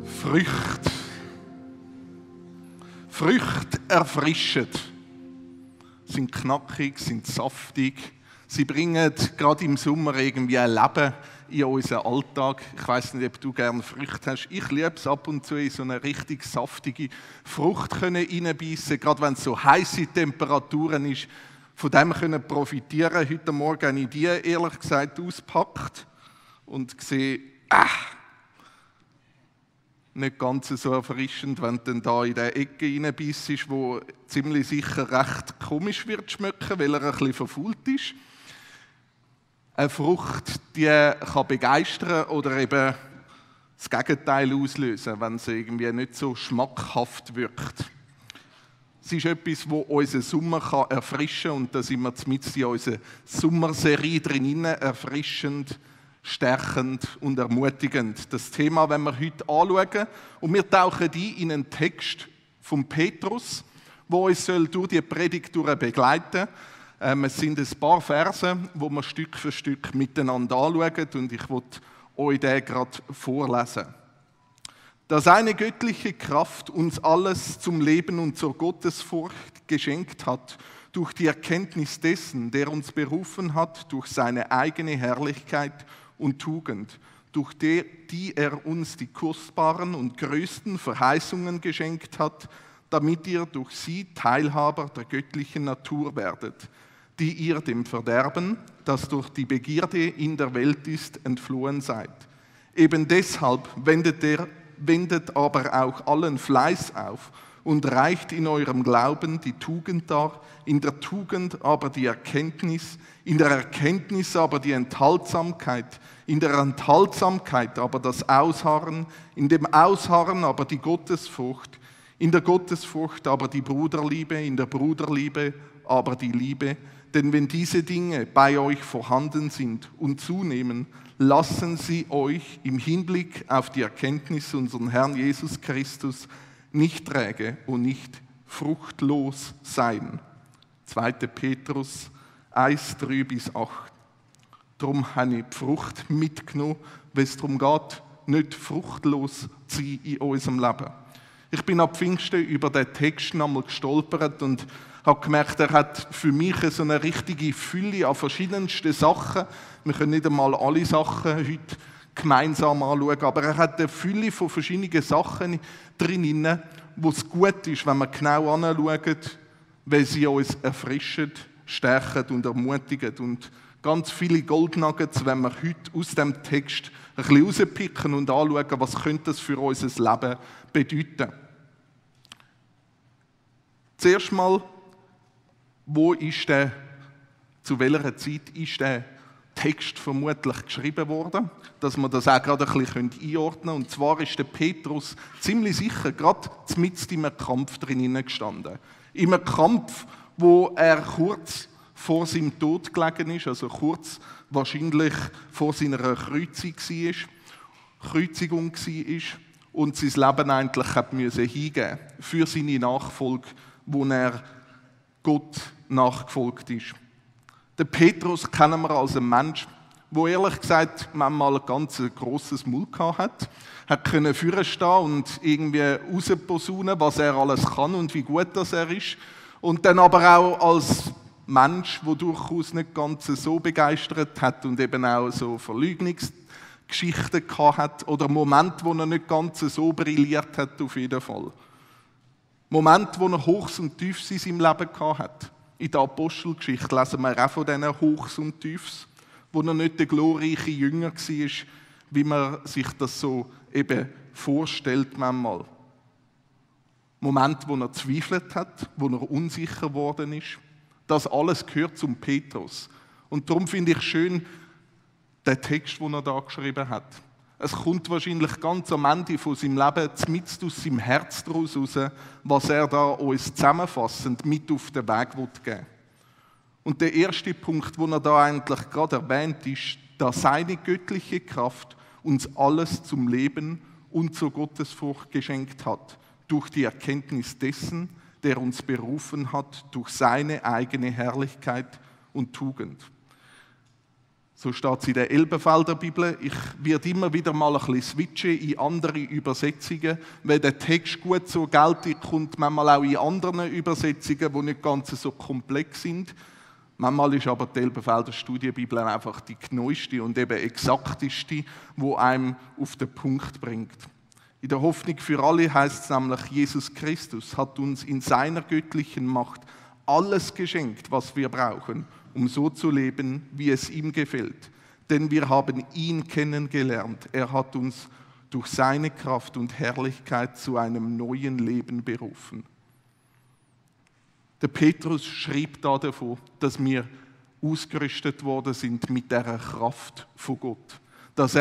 Früchte. Früchte erfrischen. Sind knackig, sind saftig. Sie bringen gerade im Sommer irgendwie ein Leben in unseren Alltag. Ich weiss nicht, ob du gerne Früchte hast. Ich liebe es ab und zu, in so eine richtig saftige Frucht reinbeissen, gerade wenn es so heiße Temperaturen ist. Von dem können profitieren. Heute Morgen habe ich die ehrlich gesagt ausgepackt und gesehen, nicht ganz so erfrischend, wenn du dann da in diese Ecke reinbissest, wo ziemlich sicher recht komisch wird schmecken, weil er ein bisschen verfault ist. Eine Frucht, die kann begeistern oder eben das Gegenteil auslösen, wenn sie irgendwie nicht so schmackhaft wirkt. Es ist etwas, das unseren Sommer erfrischen kann, und da sind wir mitten in unserer Sommerserie drin, erfrischend, stärkend und ermutigend. Das Thema wollen wir heute anschauen, und wir tauchen in einen Text von Petrus, der uns durch die Predigt begleiten soll. Es sind ein paar Verse, die wir Stück für Stück miteinander anschauen, und ich will euch den gerade vorlesen. Da seine göttliche Kraft uns alles zum Leben und zur Gottesfurcht geschenkt hat, durch die Erkenntnis dessen, der uns berufen hat, durch seine eigene Herrlichkeit und Tugend, durch die er uns die kostbaren und größten Verheißungen geschenkt hat, damit ihr durch sie Teilhaber der göttlichen Natur werdet, die ihr dem Verderben, das durch die Begierde in der Welt ist, entflohen seid. Eben deshalb wendet aber auch allen Fleiß auf und reicht in eurem Glauben die Tugend dar, in der Tugend aber die Erkenntnis, in der Erkenntnis aber die Enthaltsamkeit, in der Enthaltsamkeit aber das Ausharren, in dem Ausharren aber die Gottesfurcht, in der Gottesfurcht aber die Bruderliebe, in der Bruderliebe aber die Liebe. Denn wenn diese Dinge bei euch vorhanden sind und zunehmen, lassen sie euch im Hinblick auf die Erkenntnis unseres Herrn Jesus Christus nicht träge und nicht fruchtlos sein. 2. Petrus 1, 3-8. Darum habe ich die Frucht mitgenommen, weil es darum geht, nicht fruchtlos zu sein in unserem Leben. Ich bin ab Pfingsten über den Text einmal gestolpert und habe gemerkt, er hat für mich so eine richtige Fülle an verschiedensten Sachen. Wir können nicht einmal alle Sachen heute gemeinsam anschauen, aber er hat eine Fülle von verschiedenen Sachen drin, wo es gut ist, wenn wir genau anschauen, weil sie uns erfrischen, stärken und ermutigen. Und ganz viele Goldnuggets, wenn wir heute aus dem Text ein bisschen rauspicken und anschauen, was könnte das für unser Leben bedeuten. Zuerst mal, zu welcher Zeit ist der Text vermutlich geschrieben worden, dass wir das auch gerade ein bisschen einordnen können. Und zwar ist der Petrus ziemlich sicher gerade mitten in einem Kampf drin gestanden. In einem Kampf, wo er kurz vor seinem Tod gelegen ist, also kurz wahrscheinlich vor seiner Kreuzigung war und sein Leben eigentlich hingeben musste für seine Nachfolge, wo er Gott nachgefolgt ist. Den Petrus kennen wir als einen Mensch, der ehrlich gesagt manchmal ein ganz grosses Maul hatte. Er konnte vorne stehen und irgendwie rausposaunen, was er alles kann und wie gut das er ist. Und dann aber auch als Mensch, der durchaus nicht ganz so begeistert hat und eben auch so Verleugnungsgeschichten hatte oder Momente, wo er nicht ganz so brilliert hat, auf jeden Fall. Momente, wo er Hochs und Tiefs in seinem Leben hatte. In der Apostelgeschichte lesen wir auch von diesen Hochs und Tiefs, wo er nicht der glorreiche Jünger war, wie man sich das so eben vorstellt manchmal. Momente, wo er zweifelt hat, wo er unsicher geworden ist. Das alles gehört zum Petrus. Und darum finde ich schön den Text, den er da geschrieben hat. Es kommt wahrscheinlich ganz am Ende von seinem Leben, mitten aus seinem Herz daraus raus, was er da uns zusammenfassend mit auf den Weg geben will. Und der erste Punkt, den er da eigentlich gerade erwähnt, ist, dass seine göttliche Kraft uns alles zum Leben und zur Gottesfurcht geschenkt hat, durch die Erkenntnis dessen, der uns berufen hat, durch seine eigene Herrlichkeit und Tugend. So steht es in der Elbenfelder Bibel. Ich werde immer wieder mal ein bisschen switchen in andere Übersetzungen, weil der Text gut zur Geltung kommt, manchmal auch in anderen Übersetzungen, die nicht ganz so komplex sind. Manchmal ist aber die Elbenfelder Studienbibel einfach die neueste und eben exakteste, die einem auf den Punkt bringt. In der Hoffnung für alle heißt es nämlich, Jesus Christus hat uns in seiner göttlichen Macht alles geschenkt, was wir brauchen, um so zu leben, wie es ihm gefällt. Denn wir haben ihn kennengelernt. Er hat uns durch seine Kraft und Herrlichkeit zu einem neuen Leben berufen. Der Petrus schrieb da davon, dass wir ausgerüstet worden sind mit der Kraft von Gott. Dass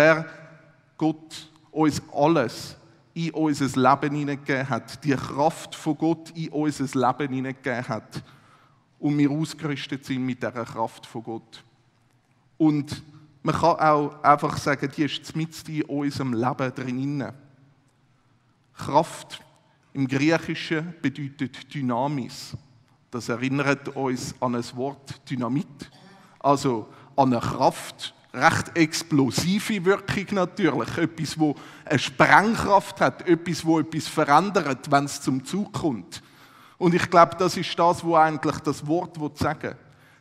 Gott uns alles in unser Leben hineingegeben hat, die Kraft von Gott in unser Leben hineingegeben hat und wir ausgerüstet sind mit dieser Kraft von Gott. Und man kann auch einfach sagen, die ist mitten in unserem Leben drin. Kraft im Griechischen bedeutet Dynamis. Das erinnert uns an ein Wort Dynamit, also an eine Kraft, recht explosive Wirkung natürlich, etwas, wo eine Sprengkraft hat, etwas, wo etwas verändert, wenn es zum Zug kommt. Und ich glaube, das ist das, was eigentlich das Wort sagen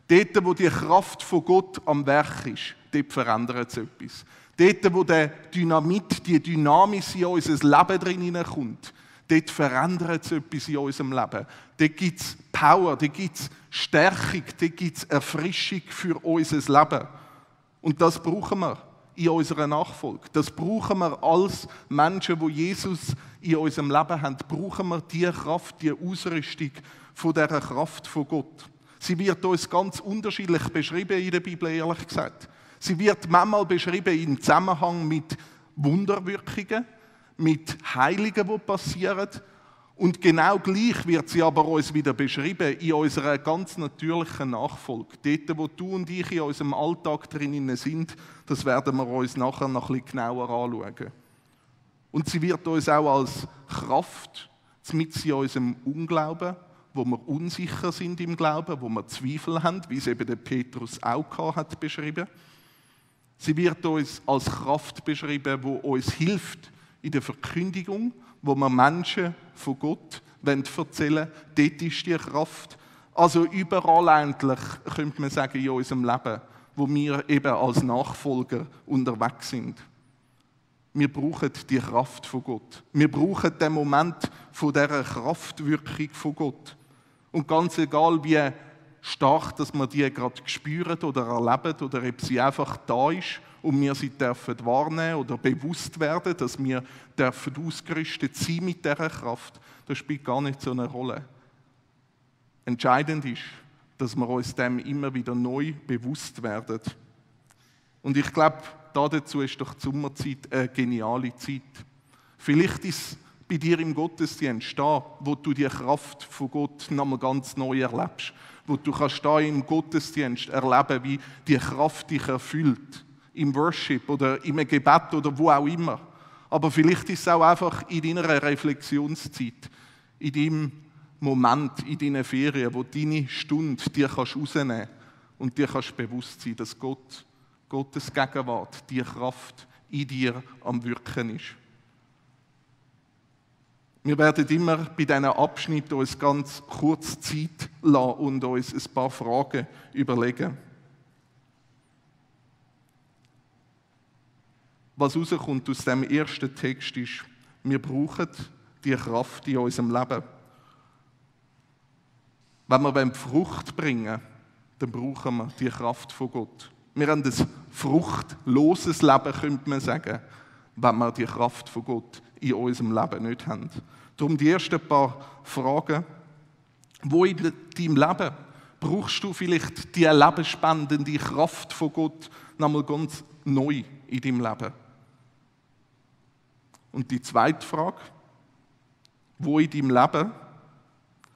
will. Dort, wo die Kraft von Gott am Werk ist, dort verändert es etwas. Dort, wo der Dynamit, die Dynamis in unser Leben drin hineinkommt, dort verändert es etwas in unserem Leben. Dort gibt es Power, dort gibt es Stärkung, dort gibt es Erfrischung für unser Leben. Und das brauchen wir in unserer Nachfolge. Das brauchen wir als Menschen, die Jesus in unserem Leben haben. Brauchen wir die Kraft, die Ausrüstung von dieser Kraft von Gott. Sie wird uns ganz unterschiedlich beschrieben in der Bibel, ehrlich gesagt. Sie wird manchmal beschrieben im Zusammenhang mit Wunderwirkungen, mit Heiligen, die passieren. Und genau gleich wird sie aber uns wieder beschrieben in unserer ganz natürlichen Nachfolge. Dort, wo du und ich in unserem Alltag drinnen sind, das werden wir uns nachher noch ein bisschen genauer anschauen. Und sie wird uns auch als Kraft mitten in unserem Unglauben, wo wir unsicher sind im Glauben, wo wir Zweifel haben, wie es eben der Petrus auch hat beschrieben. Sie wird uns als Kraft beschrieben, die uns hilft in der Verkündigung, wo wir Menschen von Gott erzählen wollen. Dort ist die Kraft. Also überall eigentlich, könnte man sagen, in unserem Leben, wo wir eben als Nachfolger unterwegs sind. Wir brauchen die Kraft von Gott. Wir brauchen den Moment von dieser Kraftwirkung von Gott. Und ganz egal, wie stark dass wir die gerade spüren oder erleben oder ob sie einfach da ist und wir sie dürfen wahrnehmen oder bewusst werden, dass wir dürfen ausgerüstet sein mit dieser Kraft, das spielt gar nicht so eine Rolle. Entscheidend ist, dass wir uns dem immer wieder neu bewusst werden. Und ich glaube, dazu ist doch die Sommerzeit eine geniale Zeit. Vielleicht ist es bei dir im Gottesdienst da, wo du die Kraft von Gott nochmal ganz neu erlebst. Wo du kannst da im Gottesdienst erleben, wie die Kraft dich erfüllt. Im Worship oder im Gebet oder wo auch immer. Aber vielleicht ist es auch einfach in deiner Reflexionszeit, in deinem Moment, in deinen Ferien, wo deine Stunde dir rausnehmen kannst und dir kannst bewusst sein, dass Gottes Gegenwart, die Kraft in dir am Wirken ist. Wir werden immer bei diesen Abschnitten uns ganz kurz Zeit lassen und uns ein paar Fragen überlegen. Was rauskommt aus dem ersten Text ist, wir brauchen die Kraft in unserem Leben. Wenn wir Frucht bringen wollen, dann brauchen wir die Kraft von Gott. Wir haben ein fruchtloses Leben, könnte man sagen, wenn wir die Kraft von Gott in unserem Leben nicht haben. Darum die ersten paar Fragen. Wo in deinem Leben brauchst du vielleicht die lebensspendende Kraft von Gott nochmal ganz neu in deinem Leben? Und die zweite Frage, wo in deinem Leben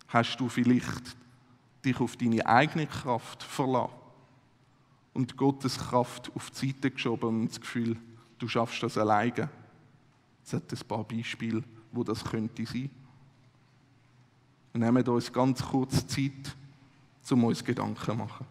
hast du vielleicht dich auf deine eigene Kraft verlassen und Gottes Kraft auf die Seite geschoben und das Gefühl, du schaffst das alleine? Es hat ein paar Beispiele, wo das könnte sein. Wir nehmen uns ganz kurz Zeit, um uns Gedanken zu machen.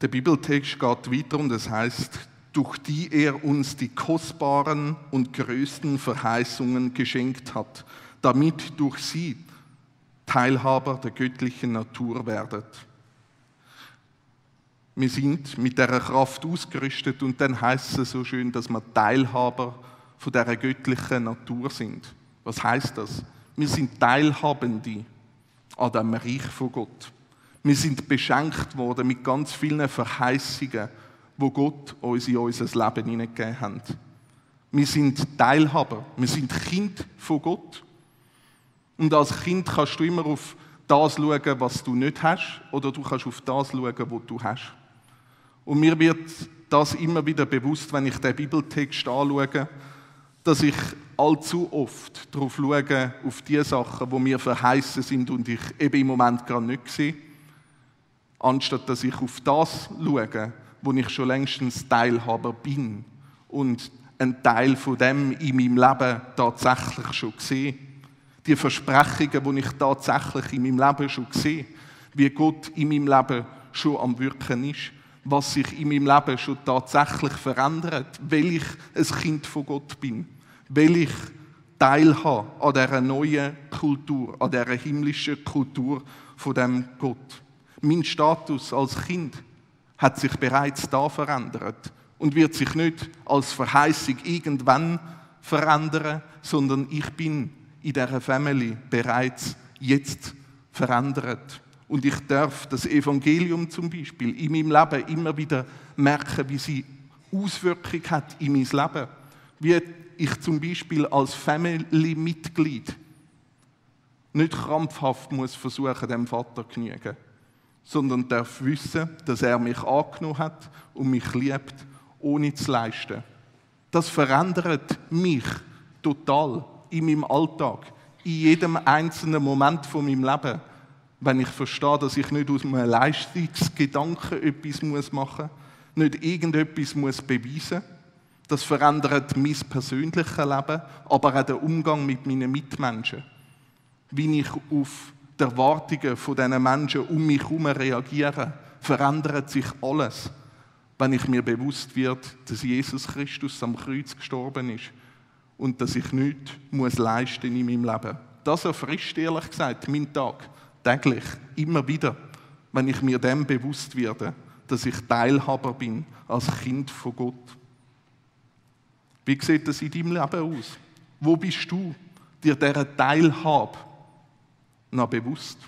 Der Bibeltext geht weiter und es heißt, durch die er uns die kostbaren und größten Verheißungen geschenkt hat, damit durch sie Teilhaber der göttlichen Natur werdet. Wir sind mit dieser Kraft ausgerüstet und dann heißt es so schön, dass wir Teilhaber von dieser göttlichen Natur sind. Was heißt das? Wir sind Teilhabende an dem Reich von Gott. Wir sind beschenkt worden mit ganz vielen Verheißungen, wo Gott uns in unser Leben hineingegeben hat. Wir sind Teilhaber, wir sind Kind von Gott. Und als Kind kannst du immer auf das schauen, was du nicht hast, oder du kannst auf das schauen, was du hast. Und mir wird das immer wieder bewusst, wenn ich den Bibeltext anschaue, dass ich allzu oft darauf schaue, auf die Sachen, die mir verheißen sind und ich eben im Moment gerade nicht sehe, anstatt dass ich auf das schaue, wo ich schon längstens Teilhaber bin und einen Teil von dem in meinem Leben tatsächlich schon sehe. Die Versprechungen, die ich tatsächlich in meinem Leben schon sehe, wie Gott in meinem Leben schon am Wirken ist, was sich in meinem Leben schon tatsächlich verändert, weil ich ein Kind von Gott bin, weil ich teilhabe an dieser neuen Kultur, an dieser himmlischen Kultur von dem Gott. Mein Status als Kind hat sich bereits da verändert und wird sich nicht als Verheißung irgendwann verändern, sondern ich bin in dieser Family bereits jetzt verändert. Und ich darf das Evangelium zum Beispiel in meinem Leben immer wieder merken, wie sie Auswirkung hat in mein Leben. Wie ich zum Beispiel als Family-Mitglied nicht krampfhaft muss versuchen, dem Vater zu genügen, sondern darf wissen, dass er mich angenommen hat und mich liebt, ohne zu leisten. Das verändert mich total in meinem Alltag, in jedem einzelnen Moment von meinem Leben, wenn ich verstehe, dass ich nicht aus einem Leistungsgedanken etwas machen muss, nicht irgendetwas beweisen muss. Das verändert mein persönliches Leben, aber auch den Umgang mit meinen Mitmenschen. Wie ich auf die Erwartungen von diesen Menschen um mich herum reagiere, verändert sich alles, wenn ich mir bewusst werde, dass Jesus Christus am Kreuz gestorben ist und dass ich nichts leisten muss in meinem Leben. Das erfrischt, ehrlich gesagt, meinen Tag. Täglich, immer wieder, wenn ich mir dem bewusst werde, dass ich Teilhaber bin als Kind von Gott. Wie sieht das in deinem Leben aus? Wo bist du dir dieser Teilhabe noch bewusst?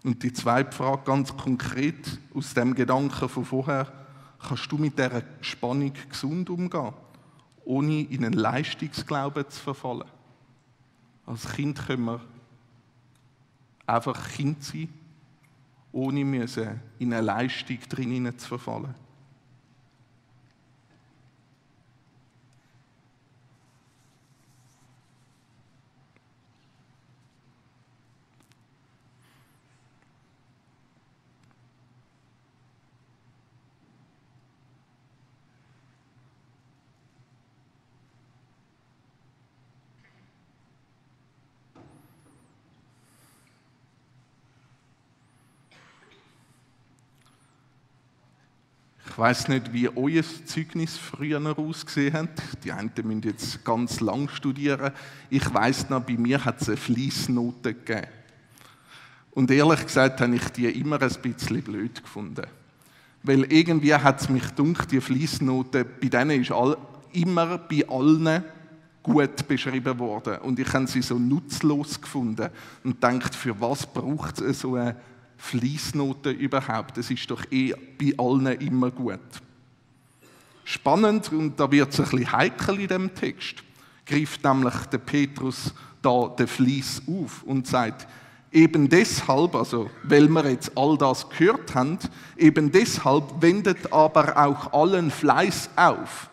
Und die zweite Frage ganz konkret aus dem Gedanken von vorher: Kannst du mit dieser Spannung gesund umgehen, ohne in einen Leistungsglauben zu verfallen? Als Kind können wir einfach Kind sein, ohne in eine Leistung drin zu verfallen. Ich weiss nicht, wie euer Zeugnis früher ausgesehen hat. Die einen müssen jetzt ganz lang studieren. Ich weiss noch, bei mir hat es eine Fleissnote gegeben. Und ehrlich gesagt habe ich die immer ein bisschen blöd gefunden. Weil irgendwie hat es mich gedacht, die Fleissnote, bei denen ist immer bei allen gut beschrieben worden. Und ich habe sie so nutzlos gefunden und gedacht, für was braucht es so eine Fleissnote überhaupt? Das ist doch bei allen immer gut. Spannend, und da wird es ein bisschen heikel in dem Text, greift nämlich der Petrus da den Fleiss auf und sagt, eben deshalb, also weil wir jetzt all das gehört haben, eben deshalb wendet aber auch allen Fleiß auf.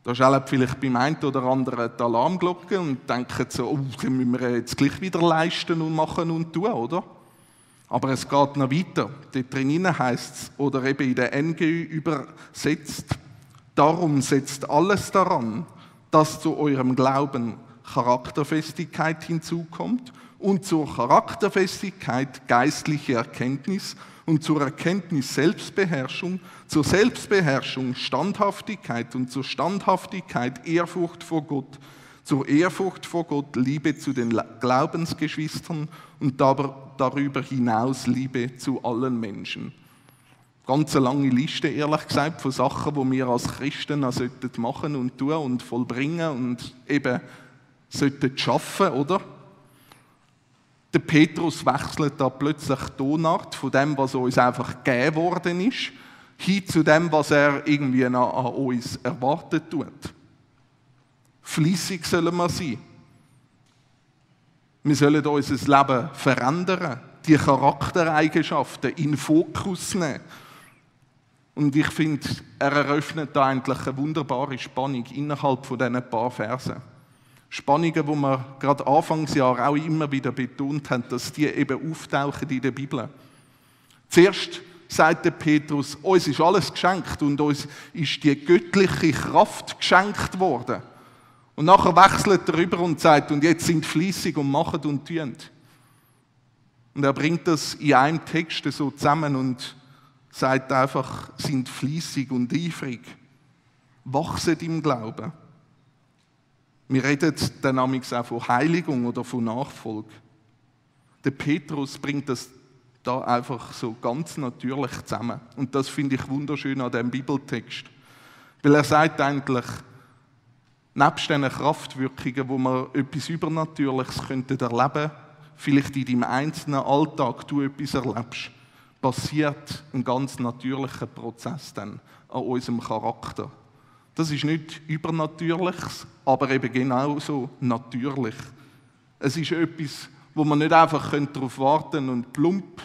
Da schellt vielleicht beim einen oder anderen die Alarmglocke und denkt so, oh, das müssen wir jetzt gleich wieder leisten und machen und tun, oder? Aber es geht noch weiter. Dort drinnen heisst es, oder eben in der NGÜ übersetzt, darum setzt alles daran, dass zu eurem Glauben Charakterfestigkeit hinzukommt und zur Charakterfestigkeit geistliche Erkenntnis und zur Erkenntnis Selbstbeherrschung, zur Selbstbeherrschung Standhaftigkeit und zur Standhaftigkeit Ehrfurcht vor Gott, zur Ehrfurcht vor Gott Liebe zu den Glaubensgeschwistern und darüber hinaus Liebe zu allen Menschen. Ganz eine lange Liste, ehrlich gesagt, von Sachen, die wir als Christen auch machen und tun und vollbringen und eben sollten schaffen, oder? Der Petrus wechselt da plötzlich die Tonart von dem, was uns einfach gegeben worden ist, hin zu dem, was er irgendwie an uns erwartet tut. Fleissig sollen wir sein. Wir sollen unser Leben verändern, die Charaktereigenschaften in den Fokus nehmen. Und ich finde, er eröffnet da eigentlich eine wunderbare Spannung innerhalb von diesen paar Versen. Spannungen, die wir gerade Anfangsjahr auch immer wieder betont haben, dass die eben auftauchen in der Bibel. Zuerst sagt der Petrus, uns ist alles geschenkt und uns ist die göttliche Kraft geschenkt worden. Und nachher wechselt er rüber und sagt, und jetzt sind fleissig und machen und tun. Und er bringt das in einem Text so zusammen und sagt einfach, sind fleissig und eifrig, wachsen im Glauben. Wir reden dann auch von Heiligung oder von Nachfolge. Der Petrus bringt das da einfach so ganz natürlich zusammen. Und das finde ich wunderschön an diesem Bibeltext. Weil er sagt eigentlich, nebst diesen Kraftwirkungen, wo man etwas Übernatürliches erleben könnte, vielleicht in deinem einzelnen Alltag du etwas erlebst, passiert ein ganz natürlicher Prozess dann an unserem Charakter. Das ist nicht Übernatürliches, aber eben genauso natürlich. Es ist etwas, wo man nicht einfach darauf warten könnte und plump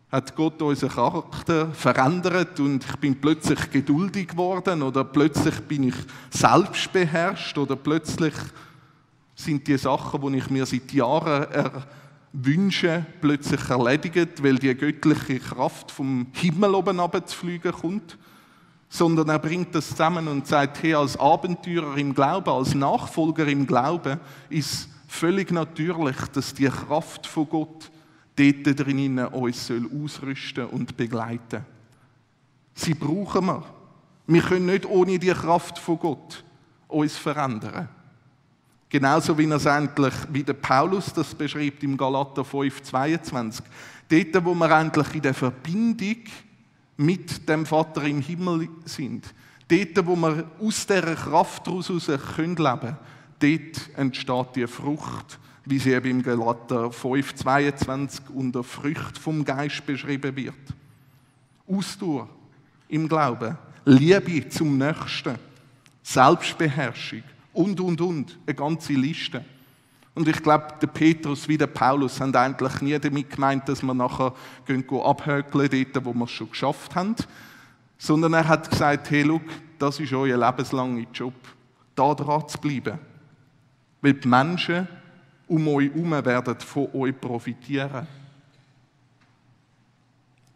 hat Gott unseren Charakter verändert und ich bin plötzlich geduldig geworden oder plötzlich bin ich selbstbeherrscht oder plötzlich sind die Sachen, die ich mir seit Jahren wünsche, plötzlich erledigt, weil die göttliche Kraft vom Himmel oben runterzufliegen kommt. Sondern er bringt das zusammen und sagt, hey, als Abenteurer im Glauben, als Nachfolger im Glauben ist völlig natürlich, dass die Kraft von Gott dort drinnen uns ausrüsten und begleiten. Sie brauchen wir. Wir können nicht ohne die Kraft von Gott uns verändern. Genauso wie er es endlich, wie der Paulus das beschreibt im Galater 5,22. Dort, wo wir endlich in der Verbindung mit dem Vater im Himmel sind. Dort, wo wir aus dieser Kraft heraus leben können, dort entsteht die Frucht, wie sie eben im Galater 5,22 unter Frucht vom Geist beschrieben wird. Ausdauer im Glauben, Liebe zum Nächsten, Selbstbeherrschung und. Eine ganze Liste. Und ich glaube, der Petrus wie der Paulus haben eigentlich nie damit gemeint, dass wir nachher abhökeln dort, wo wir es schon geschafft haben. Sondern er hat gesagt, hey, schau, das ist euer lebenslanger Job, da dran zu bleiben. Weil die Menschen um euch herum werden von euch profitieren.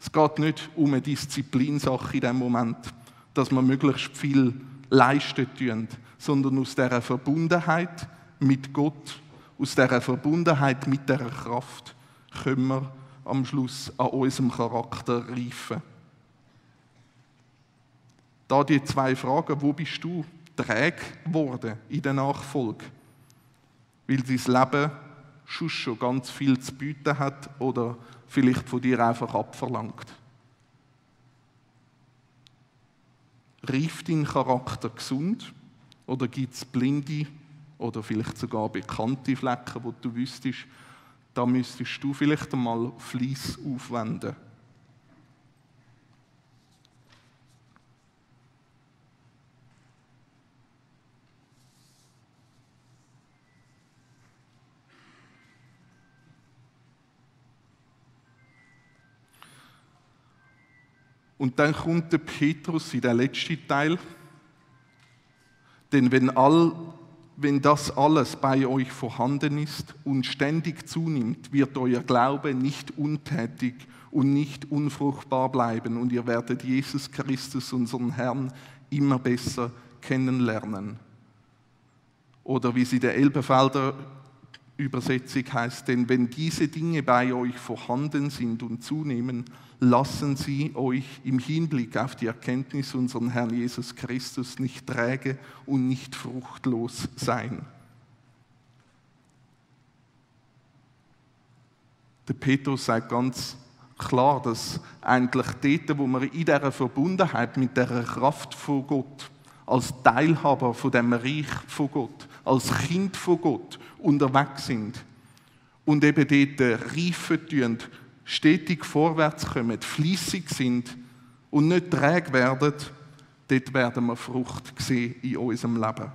Es geht nicht um eine Disziplinsache in dem Moment, dass wir möglichst viel leisten tun, sondern aus dieser Verbundenheit mit Gott, aus dieser Verbundenheit mit dieser Kraft können wir am Schluss an unserem Charakter reifen. Da die zwei Fragen, wo bist du träge geworden in der Nachfolge? Weil dein Leben schon ganz viel zu bieten hat oder vielleicht von dir einfach abverlangt. Reift dein Charakter gesund oder gibt es blinde oder vielleicht sogar bekannte Flecken, wo du wüsstest, da müsstest du vielleicht einmal Fleiss aufwenden. Und dann kommt der Petrus in den letzten Teil. Denn wenn das alles bei euch vorhanden ist und ständig zunimmt, wird euer Glaube nicht untätig und nicht unfruchtbar bleiben und ihr werdet Jesus Christus, unseren Herrn, immer besser kennenlernen. Oder wie sie der Elberfelder Übersetzung heißt, denn wenn diese Dinge bei euch vorhanden sind und zunehmen, lassen sie euch im Hinblick auf die Erkenntnis unseres Herrn Jesus Christus nicht träge und nicht fruchtlos sein. Der Petrus sagt ganz klar, dass eigentlich dort, wo wir in dieser Verbundenheit mit dieser Kraft von Gott, als Teilhaber von dem Reich von Gott, als Kind von Gott unterwegs sind und eben dort reifen tun, stetig vorwärts kommen, fleissig sind und nicht träge werden, dort werden wir Frucht sehen in unserem Leben.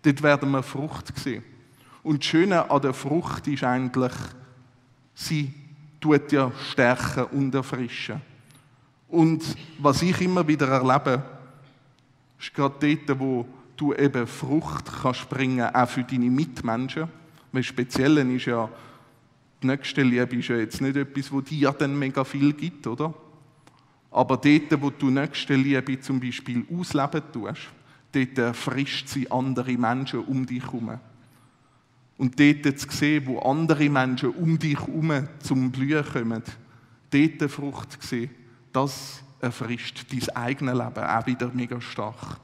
Dort werden wir Frucht sehen. Und das Schöne an der Frucht ist eigentlich, sie tut ja stärken und erfrischen. Und was ich immer wieder erlebe, ist gerade dort, wo du eben Frucht kannst bringen, auch für deine Mitmenschen. Weil speziell ist ja, die Nächstenliebe ist ja jetzt nicht etwas, wo dir dann mega viel gibt, oder? Aber dort, wo du Nächstenliebe zum Beispiel ausleben tust, dort erfrischt sie andere Menschen um dich herum. Und dort zu sehen, wo andere Menschen um dich herum zum Blühen kommen, dort eine Frucht zu sehen, das erfrischt dein eigenes Leben auch wieder mega stark.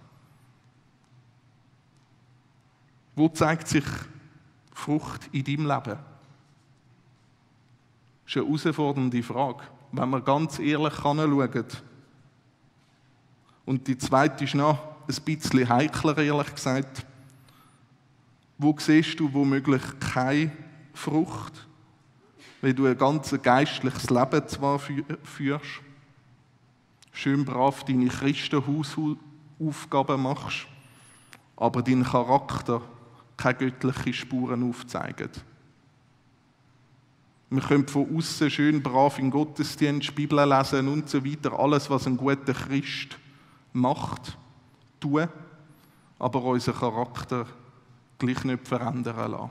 Wo zeigt sich Frucht in deinem Leben? Das ist eine herausfordernde Frage, wenn wir ganz ehrlich hinschauen. Und die zweite ist noch ein bisschen heikler, ehrlich gesagt. Wo siehst du womöglich keine Frucht, weil du ein ganz geistliches Leben zwar führst, schön brav deine Christenhausaufgaben machst, aber dein Charakter keine göttlichen Spuren aufzeigt. Wir können von außen schön brav im Gottesdienst, Bibel lesen und so weiter, alles, was ein guter Christ macht, tun, aber unseren Charakter gleich nicht verändern lassen.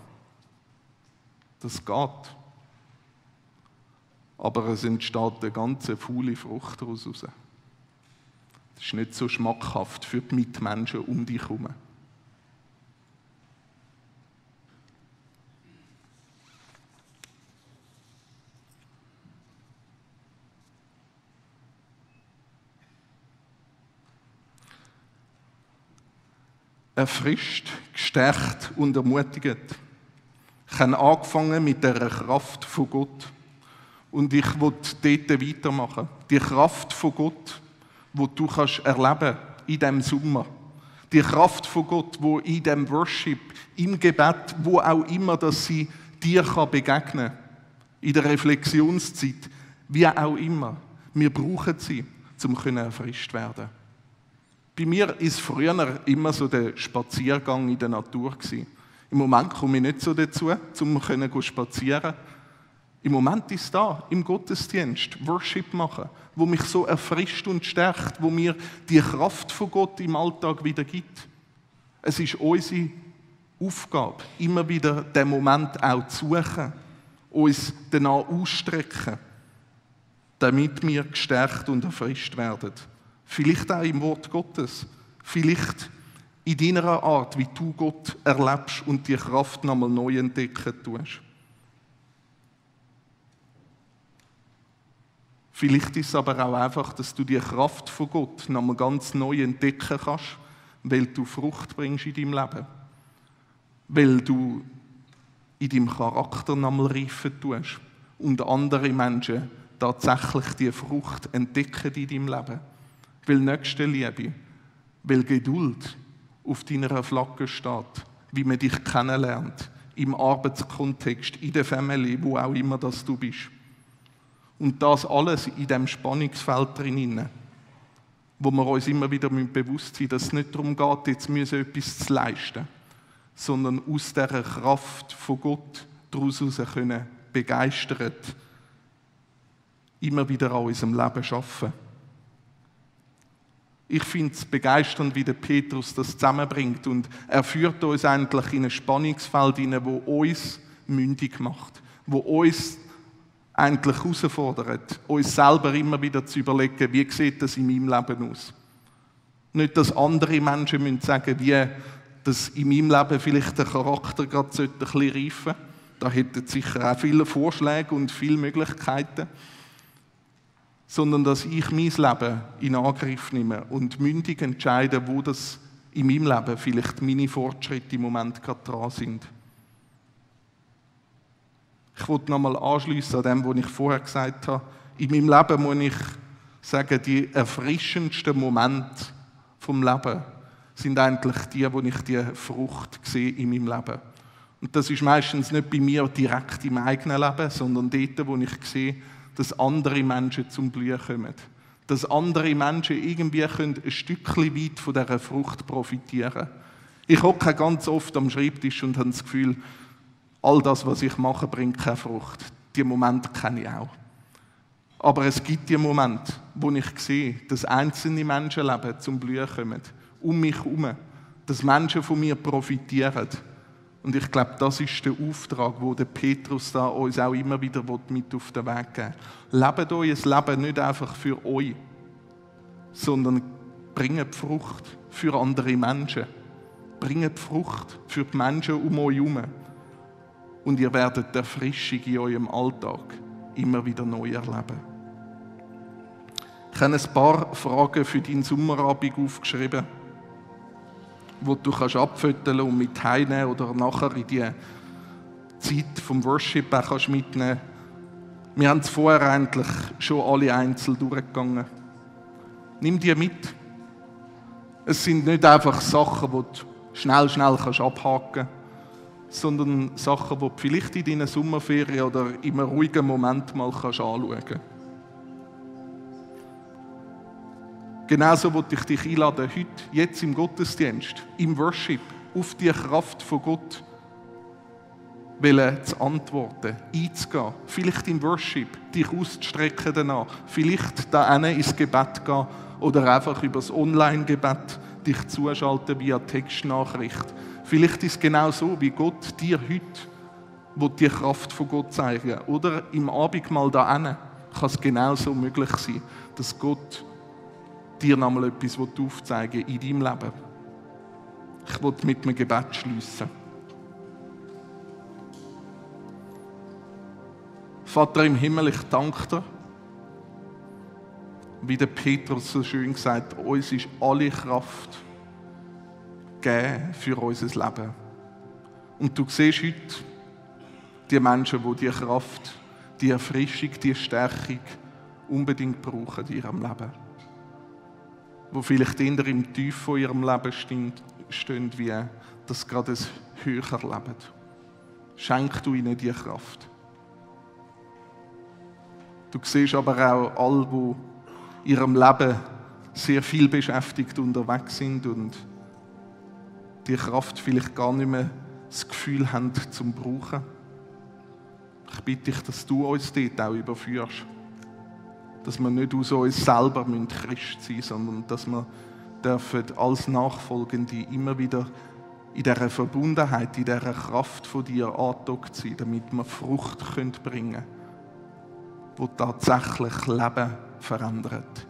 Das geht. Aber es entsteht eine ganz faule Frucht daraus. Das ist nicht so schmackhaft für die Mitmenschen um dich herum. Erfrischt, gestärkt und ermutigt. Ich habe angefangen mit der Kraft von Gott. Und ich will dort weitermachen. Die Kraft von Gott, die du kannst erleben in diesem Sommer. Die Kraft von Gott, die in diesem Worship, im Gebet, wo auch immer, dass sie dir begegnen kann. In der Reflexionszeit, wie auch immer. Wir brauchen sie, um erfrischt werden. Bei mir war es früher immer so der Spaziergang in der Natur. Im Moment komme ich nicht so dazu, um spazieren. Im Moment ist es da, im Gottesdienst, Worship machen, wo mich so erfrischt und stärkt, wo mir die Kraft von Gott im Alltag wieder gibt. Es ist unsere Aufgabe, immer wieder den Moment auch zu suchen, uns danach ausstrecken, damit wir gestärkt und erfrischt werden. Vielleicht auch im Wort Gottes, vielleicht in deiner Art, wie du Gott erlebst und die Kraft nochmal neu entdecken tust. Vielleicht ist es aber auch einfach, dass du die Kraft von Gott nochmal ganz neu entdecken kannst, weil du Frucht bringst in deinem Leben. Weil du in deinem Charakter nochmal reifen tust und andere Menschen tatsächlich die Frucht entdecken in deinem Leben. Weil Nächstenliebe, weil Geduld auf deiner Flagge steht, wie man dich kennenlernt, im Arbeitskontext, in der Familie, wo auch immer das du bist. Und das alles in diesem Spannungsfeld drin, wo wir uns immer wieder bewusst sind, dass es nicht darum geht, jetzt etwas zu leisten, sondern aus dieser Kraft von Gott daraus können begeistert immer wieder an unserem Leben arbeiten. Ich finde es begeisternd, wie der Petrus das zusammenbringt und er führt uns eigentlich in ein Spannungsfeld hinein, das uns mündig macht, wo uns eigentlich herausfordert, uns selber immer wieder zu überlegen, wie sieht das in meinem Leben aus. Nicht, dass andere Menschen sagen müssen, wie das in meinem Leben vielleicht der Charakter gerade ein bisschen reifen sollte, Da hätten sicher auch viele Vorschläge und viele Möglichkeiten. Sondern dass ich mein Leben in Angriff nehme und mündig entscheide, wo das in meinem Leben vielleicht meine Fortschritte im Moment gerade dran sind. Ich wollte nochmal anschliessen an dem, was ich vorher gesagt habe. In meinem Leben muss ich sagen, die erfrischendsten Momente vom Leben sind eigentlich die, wo ich die Frucht sehe in meinem Leben. Und das ist meistens nicht bei mir direkt im eigenen Leben, sondern dort, wo ich sehe, dass andere Menschen zum Blühen kommen. Dass andere Menschen irgendwie ein Stückchen weit von dieser Frucht profitieren können. Ich hocke ganz oft am Schreibtisch und habe das Gefühl, all das, was ich mache, bringt keine Frucht. Die Momente kenne ich auch. Aber es gibt die Momente, wo ich sehe, dass einzelne Menschenleben zum Blühen kommen, um mich herum, dass Menschen von mir profitieren. Und ich glaube, das ist der Auftrag, den der Petrus da uns auch immer wieder mit auf den Weg geben will. Lebt euer Leben nicht einfach für euch, sondern bringt Frucht für andere Menschen. Bringt Frucht für die Menschen um euch herum. Und ihr werdet die Erfrischung in eurem Alltag immer wieder neu erleben. Ich habe ein paar Fragen für deinen Sommerabend aufgeschrieben, wo du abfütteln und mit heimnehmen oder nachher in die Zeit vom Worship auch mitnehmen kannst. Wir haben es vorher eigentlich schon alle einzeln durchgegangen. Nimm die mit. Es sind nicht einfach Sachen, die du schnell abhaken kannst, sondern Sachen, die du vielleicht in deinen Sommerferien oder in einem ruhigen Moment mal anschauen kannst. Genauso wollte ich dich einladen, heute, jetzt im Gottesdienst, im Worship, auf die Kraft von Gott zu antworten, einzugehen. Vielleicht im Worship, dich auszustrecken danach. Vielleicht da ins Gebet gehen oder einfach über das Online-Gebet dich zuschalten via Textnachricht. Vielleicht ist es genau so, wie Gott dir heute die Kraft von Gott zeigen will. Oder im Abendmahl da kann es genau so möglich sein, dass Gott dir nochmal etwas aufzeigen in deinem Leben. Ich will mit einem Gebet schliessen. Vater im Himmel, ich danke dir, wie der Petrus so schön gesagt hat, uns ist alle Kraft gegeben für unser Leben. Und du siehst heute die Menschen, die diese Kraft, die Erfrischung, die Stärkung unbedingt brauchen in ihrem Leben. Die vielleicht eher im Tief von ihrem Leben stehen, wie das gerade ein höher leben. Schenk du ihnen diese Kraft. Du siehst aber auch alle, die in ihrem Leben sehr viel beschäftigt unterwegs sind und die Kraft vielleicht gar nicht mehr das Gefühl haben, zum Brauchen. Ich bitte dich, dass du uns dort auch überführst. Dass wir nicht aus uns selber Christ sein müssen, sondern dass wir als Nachfolgende immer wieder in dieser Verbundenheit, in dieser Kraft von dir angedockt sein, damit wir Frucht bringen können, die tatsächlich Leben verändert.